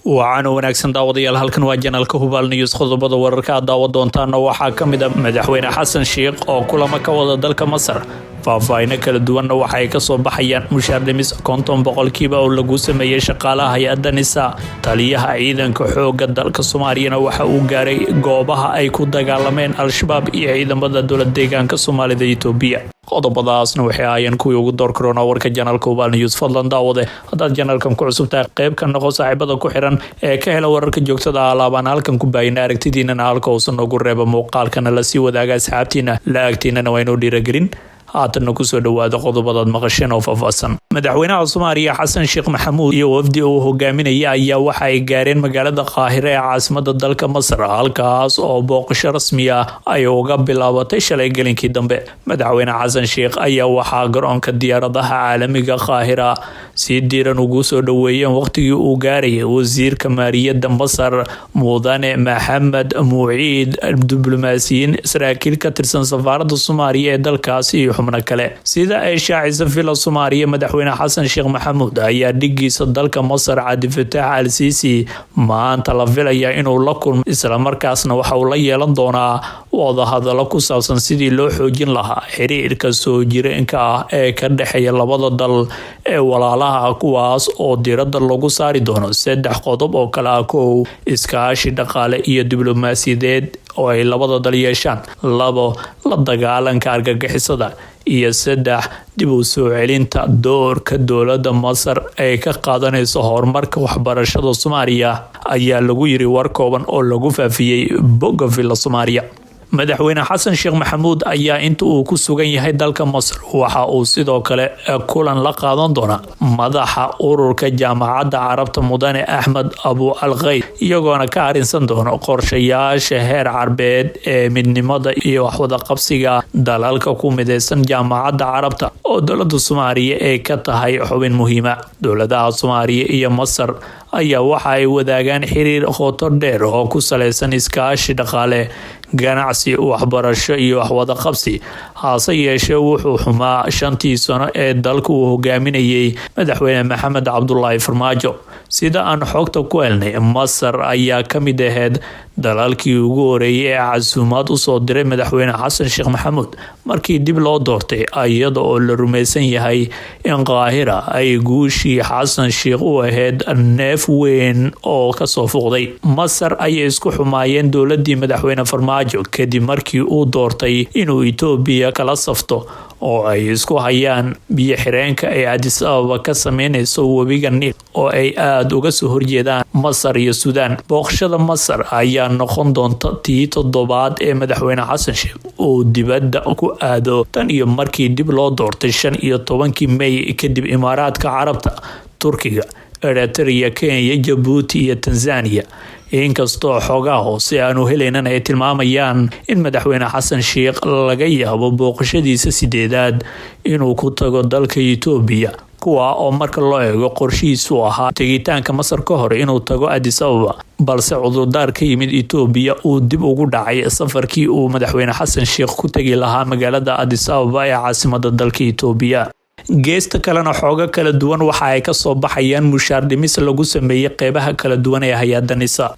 Wacan wanaagsan daawadayaal, halkan waa channelka Hubaal News. Qodobada wararka aad daawa doontaana waxaa ka mid a Madaxweyne Xasan Sheikh oo kulamo ka wada dalka Masar. Faahfaahino kala duwanna waxa ay kasoo baxayaan mushaar dhimis 50% oo lagu sameeyey shaqaalaha hay-adda NISA. Taliyaha ciidanka xooga dalka Soomaaliyana waxa uu gaaray goobaha ay ku dagaalameen Al-Shabaab iyo ciidamada dowlad deegaanka Soomaalida Itoobiya. Qodobadaasna waxay ahaayeen kuwii ugu door karoona warka channelka Hubaal News. Fadlan daawade, haddaad channelkan ku cusub tahay, qayb ka noqo saaxiibada ku xiran ee ka hela wararka joogtada ah. Laabaan halkan ku baayina aragtidiinana halka uusan noogu reeba, muuqaalkana lasii wadaaga asxaabtiina, la agtiinana waa inoo dhiiragelin. Haatanna kusoo dhawaada qodobadaad maqasheen oo faahfaahsan. Madaxweynaha Soomaaliya Xasan Sheekh Maxamuud iyo wafdi uu hogaaminaya ayaa waxa ay gaareen magaalada Qaahire ee caasimada dalka Masar, halkaas oo booqasho rasmi ah ay uga bilaabatay shalay gelinkii dambe. Madaxweyne Xasan Sheekh ayaa waxaa garoonka diyaaradaha caalamiga Qaahira si diiran ugu soo dhaweeyeen waqtigii uu gaarayay wasiirka maaliyadda Masar, Mudane Maxamed Muciid, diblomaasiyiin, saraakiil ka tirsan safaaradda Soomaaliya ee dalkaasi iyo xubno kale. Sida ay shaacisa Villa Soomaaliya, Madaxweyne Xasan Sheekh Maxamuud ayaa dhigiisa dalka Masar, Cabdifataax Al Siisi, maanta la filaya inuu la kulmo, islamarkaasna waxa uu la yeelan doonaa wadahadalo ku saabsan sidii loo xoojin lahaa xiriirka soo jireenka ah ee ka dhexeeya labada dal ee walaalaha, kuwaas oo diiradda lagu saari doono saddex qodob oo kale ah: kow, iskaashi dhaqaale iyo diblomaasiyadeed oo ay labada dal yeeshaan; labo, la dagaalanka argagixisada; iyo saddex, dib u soo celinta doorka dowladda Masar ay ka qaadanayso horumarka waxbarashada Soomaaliya, ayaa lagu yiri war kooban oo lagu faafiyey bogga Villa Soomaaliya. Madaxweyne Xasan Sheekh Maxamuud ayaa inta uu ku sugan yahay dalka Masar waxa uu sidoo kale kulan la qaadan doonaa madaxa ururka Jaamacadda Carabta, Mudane Axmed Abu Alkhayd, iyagoona ka arrinsan doono qorshayaasha heer carbeed ee midnimada iyo waxwadaqabsiga dalalka ku mideysan Jaamacadda Carabta, oo dowlada Soomaaliya ay ka tahay xubin muhiima. Dowladaha Soomaaliya iyo Masar ayaa waxa ay wadaagaan xiriir qoto dheer oo ku saleysan iskaashi dhaqaale, ganacsi, waxbarasho iyo waxwadaqabsi. Hase yeeshee, wuxuu xumaa 5-tii sano ee dalka uu hogaaminayay Madaxweyne Maxamed Cabdulaahi Farmaajo. Sida aan xogta ku helnay, Masar ayaa ka mid ahayd dalalkii ugu horeeyay ee casuumaad usoo diray Madaxweyne Xasan Sheekh Maxamuud markii dib loo doortay, iyada oo la rumaysan yahay in Qaahira ay guushii Xasan Sheekh u ahayd neef weyn oo kasoo fuuqday. Masar ayay isku xumaayeen dowladii Madaxweyne Farmaajo kadib markii uu doortay inuu Itoobiya kala safto, oo ay isku hayaan biyo xireenka ay Addis Ababa ka sameyneyso webiga Niil, oo ay aada uga soo horjeedaan Masar iyo Suudaan. Booqashada Masar ayaa noqon doonta tii toddobaad ee Madaxweyne Xasan Sheekh uu dibadda ku aado tan iyo markii dib loo doortay 15-kii May, kadib Imaaraadka Carabta, Turkiga, Eritrea, Kenya, Jabuuti iyo Tanzania. Inkastoo xoogaa hoose aanu helaynan ay tilmaamayaan in Madaxweyne Xasan Sheekh laga yaabo booqashadiisa sideedaad inuu ku tago dalka Itoobiya, kuwa oo marka loo eego qorshihiisu ahaa tegitaanka Masar ka hor inuu tago Addis Ababa, balse cudurdaar ka yimid Itoobiya uu dib ugu dhacay safarkii uu Madaxweyne Xasan Sheekh ku tegi lahaa magaalada Addis Ababa ee caasimada dalka Itoobiya. Geesta kalena, xoogo kala duwan waxa ay kasoo baxayaan mushaar dhimis lagu sameeyey qeybaha kala duwan ee hay-adda NISA.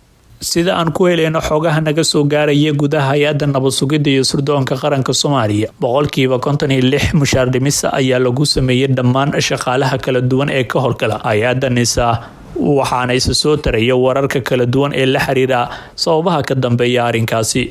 Sida aan ku helayno xogaha naga soo gaaraya gudaha hay-adda nabad sugidda iyo sirdoonka qaranka Soomaaliya, 56% mushaar dhimisa ayaa lagu sameeyey dhammaan shaqaalaha kala duwan ee ka howlgala hay-adda NISA, waxaana isa soo taraya wararka kala duwan ee la xiriira sababaha ka dambeeya arrinkaasi.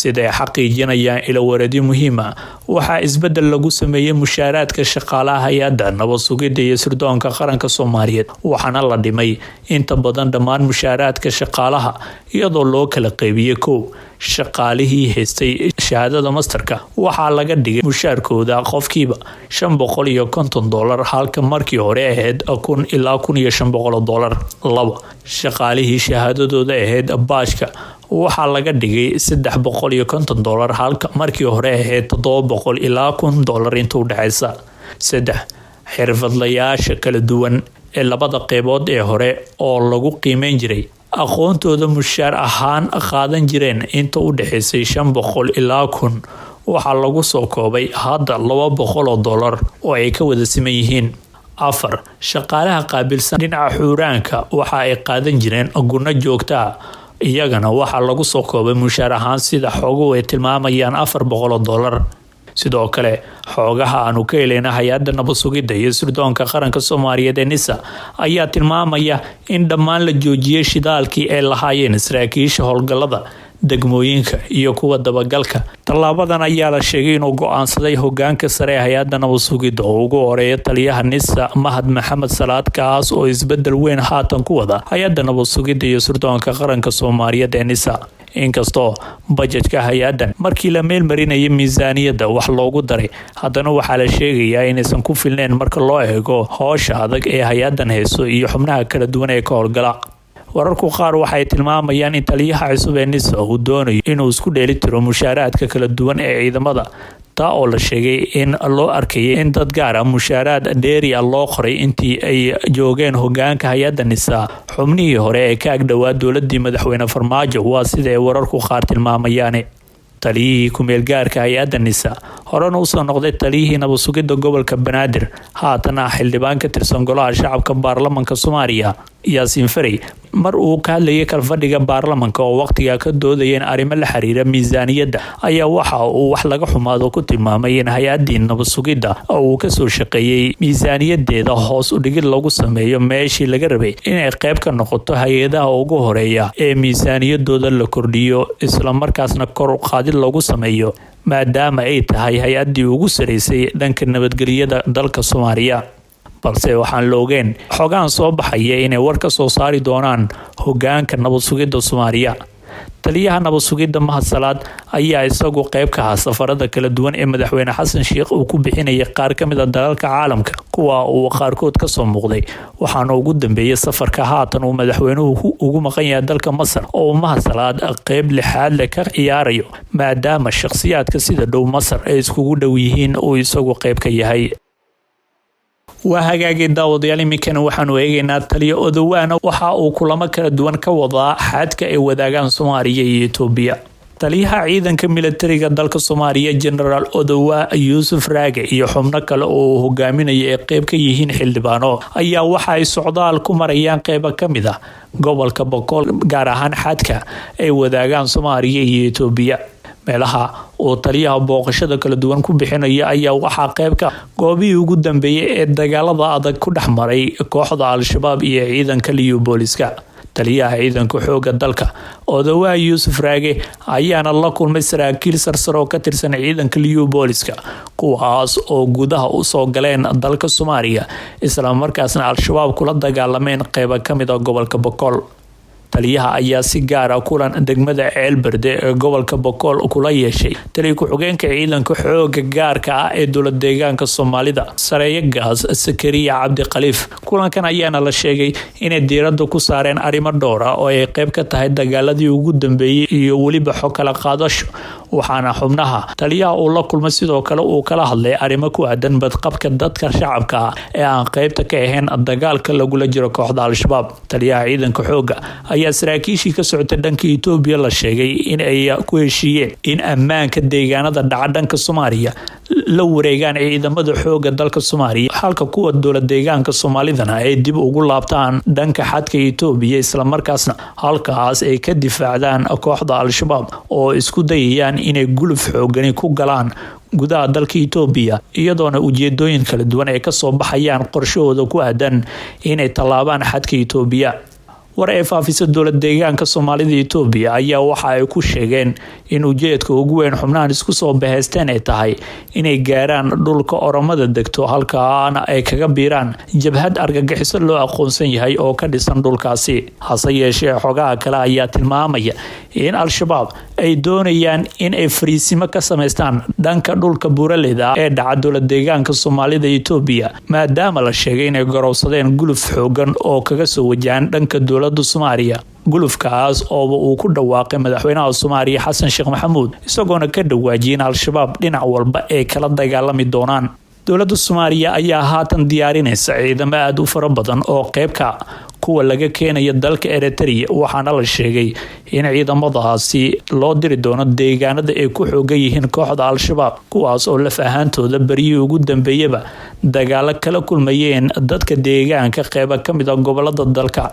Sida ay xaqiijinayaan ilo wareedyo muhiima, waxaa isbedel lagu sameeyey mushaaraadka shaqaalaha hay-adda nabad sugidda iyo sirdoonka qaranka Soomaaliyeed, waxaana la dhimay inta badan dhammaan mushaaraadka shaqaalaha, iyadoo loo kala qeybiyey: kow, shaqaalihii haystay shahaadada masterka waxaa laga dhigay mushaarkooda qofkiiba $550, halka markii hore ahayd $1,000 ilaa $1,500. Labo, shaqaalihii shahaadadooda ahayd bachelorka waxaa laga dhigay $350, halka markii hore ahayd $700 ilaa $1,000 inta udhexeysa. Saddex, xirfadlayaasha kala duwan ee labada qeybood ee hore oo lagu qiimeyn jiray aqoontooda mushaar ahaan qaadan jireen inta u dhexeysay 500 ilaa 1,000, waxaa lagu soo koobay hadda $200 oo ay ka wada siman yihiin. Afar, shaqaalaha qaabilsan dhinaca xuuraanka waxa ay qaadan jireen gunno joogtaa, iyagana waxaa lagu soo koobay mushaar ahaan sida xoguhu ay tilmaamayaan $400. Sidoo kale xoogaha aanu ka helayna hay-adda nabadsugidda iyo sirdoonka qaranka Soomaaliyeed ee NISA ayaa tilmaamaya in dhammaan la joojiyay shidaalkii ay lahaayeen saraakiisha howlgallada degmooyinka iyo kuwa dabagalka. Tallaabadan ayaa la sheegay inuu go-aansaday hogaanka sare ee hay-adda nabadsugidda oo ugu horeeya taliyaha NISA Mahad Maxamed Salaad, kaas oo isbedel weyn haatan ku wada hay-adda nabadsugidda iyo sirdoonka qaranka Soomaaliyeed ee NISA. Inkastoo bajetka hay-addan markii la meelmarinayay miisaaniyadda wax loogu daray, haddana waxaa la sheegayaa inaysan ku filneyn marka loo eego howsha adag ee hay-addan hayso iyo xubnaha kala duwan ee ka howlgala. Wararku qaar waxay tilmaamayaan in taliyaha cusub ee NISA uu doonayo inuu isku dheelitiro mushaaraadka kala duwan ee ciidamada, taa oo la sheegay in loo arkayay in dad gaar ah mushaaraad dheeri ah loo qoray intii ay joogeen hogaanka hay-adda NISA xubnihii hore ee ka agdhowaa dowladii madaxweyne Farmaajo, waa sida ay wararku qaar tilmaamayaan. Taliyihii ku-meelgaarka hay-adda NISA, horena usoo noqday taliyihii nabadsugidda gobolka Banaadir, haatan ah xildhibaan ka tirsan golaha shacabka baarlamanka Soomaaliya, Yaasiin Farey, mar uu ka hadlayay kalfadhiga baarlamanka oo waqtiga ka doodayeen arrimo la xiriira miisaaniyadda, ayaa waxa uu wax laga xumaado ku tilmaamay in hay-addii nabadsugidda oo uu kasoo shaqeeyey miisaaniyadeeda hoos udhigid lagu sameeyo meeshii laga rabay inay qayb ka noqoto hay-adaha ugu horeeya ee miisaaniyadooda la kordhiyo, islamarkaasna kor u qaadid lagu sameeyo, maadaama ay tahay hay-addii ugu saraysay dhanka nabadgelyada dalka Soomaaliya. Balse waxaan la ogeen xogaan soo baxaya inay war ka soo saari doonaan hogaanka nabadsugidda Soomaaliya. Taliyaha nabadsugidda Mahad Salaad ayaa isagu qayb ka ah safarada kala duwan ee madaxweyne Xasan Sheikh uu ku bixinayay qaar ka mid a dalalka caalamka, kuwa uu qaarkood kasoo muuqday, waxaana ugu dambeeyay safarka haatan uu madaxweynuhu ugu maqan yahay dalka Masar oo uu Mahad Salaad qeyb lixaad leh ka ciyaarayo, maadaama shakhsiyaadka sida dhow Masar ay iskugu dhow yihiin uu isagu qayb ka yahay. Waa hagaagay daawadayaal, iminkana waxaanu eegaynaa taliya Odowaana waxa uu kulamo kala duwan ka wadaa xadka ay wadaagaan Soomaaliya iyo Itoobiya. Taliyaha ciidanka militariga dalka Soomaaliya, Genaraal Odowa Yuusuf Raage, iyo xubno kale oo uu hogaaminayo ay qeyb ka yihiin xildhibaano ayaa waxa ay socdaal ku marayaan qeybo ka mid ah gobolka Bokool, gaar ahaan xadka ay wadaagaan Soomaaliya iyo Itoobiya. Meelaha uu taliyaha booqashada kala duwan ku bixinaya ayaa waxaa qeyb ka goobihii ugu dambeeyay ee dagaalada adag ku dhex maray kooxda Al-Shabaab iyo ciidanka Liyu Booliska. Taliyaha ciidanka xooga dalka Odowaha Yuusuf Raage ayaana la kulmay saraakiil sarsare oo ka tirsan ciidanka Liyu Booliska, kuwaas oo gudaha usoo galeen dalka Soomaaliya, islamarkaasna Al-Shabaab kula dagaalameen qeybo kamid a gobolka Bokool. Taliyaha ayaa si gaar ah kulan degmada Ceelberde ee gobolka Bokool kula yeeshay taliya ku-xigeenka ciidanka xooga gaarka ah ee dowlad deegaanka Soomaalida, sareeyo gaas Sakariya Cabdi Khaliif. Kulankan ayaana la sheegay inay diirada ku saareen arrimo dhowr ah oo ay qeyb ka tahay dagaaladii ugu dambeeyey iyo weliba xog kala qaadasho, waxaana xubnaha taliyaha uu la kulmay sidoo kale uu kala hadlay arrimo ku aadan badqabka dadka shacabka ah ee aan qeybta ka ahayn dagaalka lagula jiro kooxda Al-Shabaab. Taliyaha ciidanka xooga ayaa saraakiishii ka socotay dhanka Itoobiya la sheegay in ay ku heshiiyeen in ammaanka deegaanada dhaca dhanka Soomaaliya la wareegaan ciidamada xooga dalka Soomaaliya, halka kuwa dowlad deegaanka Soomaalidana ay dib ugu laabtaan dhanka xadka Itoobiya, islamarkaasna halkaas ay ka difaacdaan kooxda Al-Shabaab oo isku dayayaan inay guluf xoogani ku galaan gudaha dalka Itoobiya, iyadoona ujeedooyin kala duwan ay kasoo baxayaan qorshahooda ku aadan inay tallaabaan xadka Itoobiya. War ay faafisa dowlad deegaanka Soomaalida Itoobiya ayaa waxa ay ku sheegeen in ujeedka ugu weyn xubnahan isku soo bahaysteen ay tahay inay gaaraan dhulka Oromada degto, halkaana ay kaga biiraan jabhad argagixiso loo aqoonsan yahay oo ka dhisan dhulkaasi. Hase yeeshee xogaha kale ayaa tilmaamaya in Al-Shabaab ay doonayaan in ay fariisimo ka samaystaan dhanka dhulka buuraleyda ee dhaca dowlad deegaanka Soomaalida Itoobiya, maadaama la sheegay inay garowsadeen guluf xoogan oo kaga soo wajahan dhanka dowlada Soomaaliya, gulufkaas ooba uu ku dhawaaqay madaxweynaha Soomaaliya Xasan Sheekh Maxamuud, isagoona ka dhawaajiyay in Al-Shabaab dhinac walba ay kala dagaalami doonaan. Dowlada Soomaaliya ayaa haatan diyaarinaysa ciidamo aada u fara badan oo qeybka kuwa Kuwa laga keenaya dalka Eritrea, waxaana la sheegay in ciidamadaasi loo diri doono deegaanada ay ku xoogan yihiin kooxda Al-Shabaab, kuwaas oo laf ahaantooda beryihii ugu dambeeyaba dagaalo kala kulmayeen dadka deegaanka qeyba ka mid a gobolada dalka.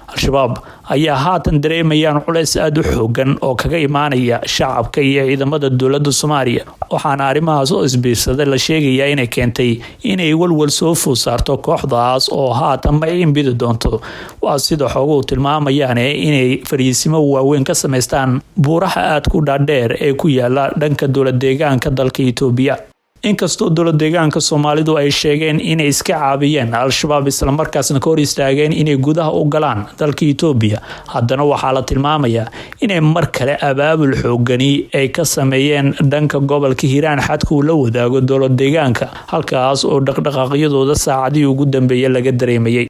Al-Shabaab ayaa haatan dareemayaan culays aada u xoogan oo kaga imaanaya shacabka iyo ciidamada dowladda Soomaaliya, waxaana arrimahaas oo isbiirsaday la sheegayaa inay keentay inay walwal soo food saarto kooxdaas oo haatan ma ciinbidi doonto, waa sida xoguhu tilmaamayaan, inay fariisimo waaweyn ka sameystaan buuraha aadku dhaadheer ee ku yaala dhanka dowlad deegaanka dalka Itoobiya. Inkastoo dowlad deegaanka Soomaalidu ay sheegeen inay iska caabiyeen Al-Shabaab, islamarkaasna ka hor istaageen inay gudaha u galaan dalka Itoobiya, haddana waxaa la tilmaamayaa inay mar kale abaabul xoogani ay ka sameeyeen dhanka gobolka Hiiraan, xadka uu la wadaago dowlad deegaanka, halkaas oo dhaqdhaqaaqyadooda saacadihii ugu dambeeyay laga dareemayay.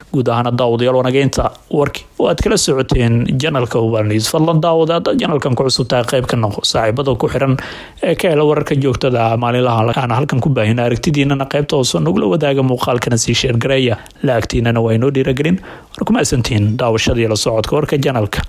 Guud ahaana, daawadayaal, wanageynta warki oo aad kala socoteen channelka Hubaal News. Fadlan daawada, haddaad channelkan ku cusub tahay, qayb ka noqo saaxiibada ku xiran ee ka hela wararka joogtada maalinlaha aan halkan ku baahina. Aragtidiinana qaybta hoose nagula wadaaga, muuqaalkana sii share gareeya, like-tiinana waa inoo dhiiragelin. War kumaasantihiin daawashadii la socodka warka channelka.